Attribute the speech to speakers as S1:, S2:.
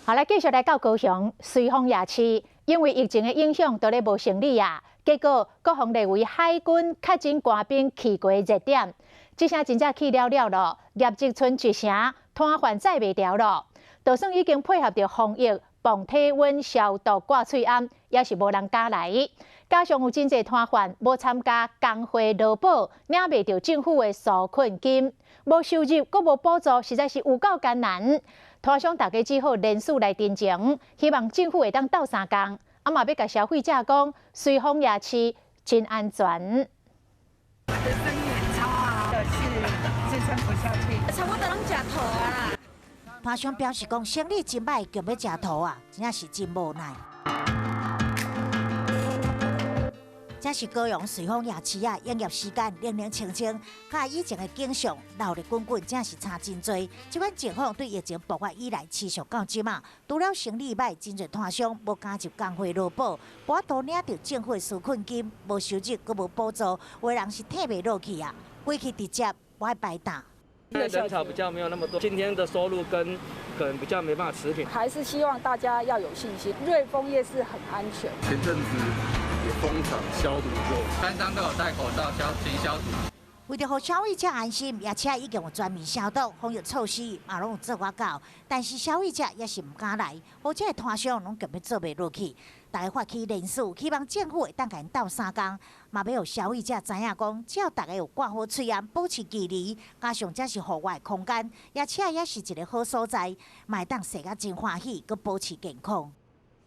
S1: 好，來繼續來到高雄瑞豐夜市，因為疫情的影響，都咧無生理啊。結果國防列為海軍確診官兵去過熱點，這聲真正去了了咯，業績賰一成，攤販載袂牢咯。就算已經配合著防疫、磅體溫、消毒、掛喙罨，也是無人敢來。加上有真濟攤販無參加工會勞保，領袂著政府的紓困金，無收入，閣無補助，實在是有夠艱難。攤商大家只好連署來陳情，希望政府會當鬥相共，啊嘛欲共消費者講，瑞豐夜市真安全。
S2: 生意很差啊，是支撐不下去，
S3: 差不多攏食塗啊。
S4: 攤商表示講，生意真䆀，強欲食塗啊，真正是真無奈。這是高雄瑞豐夜市啊，營業時間冷冷清清，佮以前的景象鬧熱滾滾，真是差真濟。這款情況對疫情爆發以來持續到這馬，除了生意䆀，真濟攤商無加入工會勞保，無法度領著政府的紓困金，無收入，閣無補助，有的人是退袂落去啊，規氣直接無愛擺檔。
S5: 人潮比較沒有那麼多，今天的收入跟可能比較沒辦法持平。
S6: 還是希望大家要有信心，瑞豐夜市很安全。
S7: 前陣子也封場消毒過，
S8: 攤商都有戴口罩消勤消毒。
S4: 為著予消費者安心，夜市已經有全面消毒、防疫措施，嘛攏有做甲到。但是消費者也是毋敢來，予這个攤商攏強欲做袂落去。大家發起連署，希望政府會當共𪜶鬥相共，嘛欲予消費者知影講，只要大家有掛好喙罨，保持距離，加上這是戶外空間，夜市也是一个好所在，嘛會當踅甲真歡喜，閣保持健康。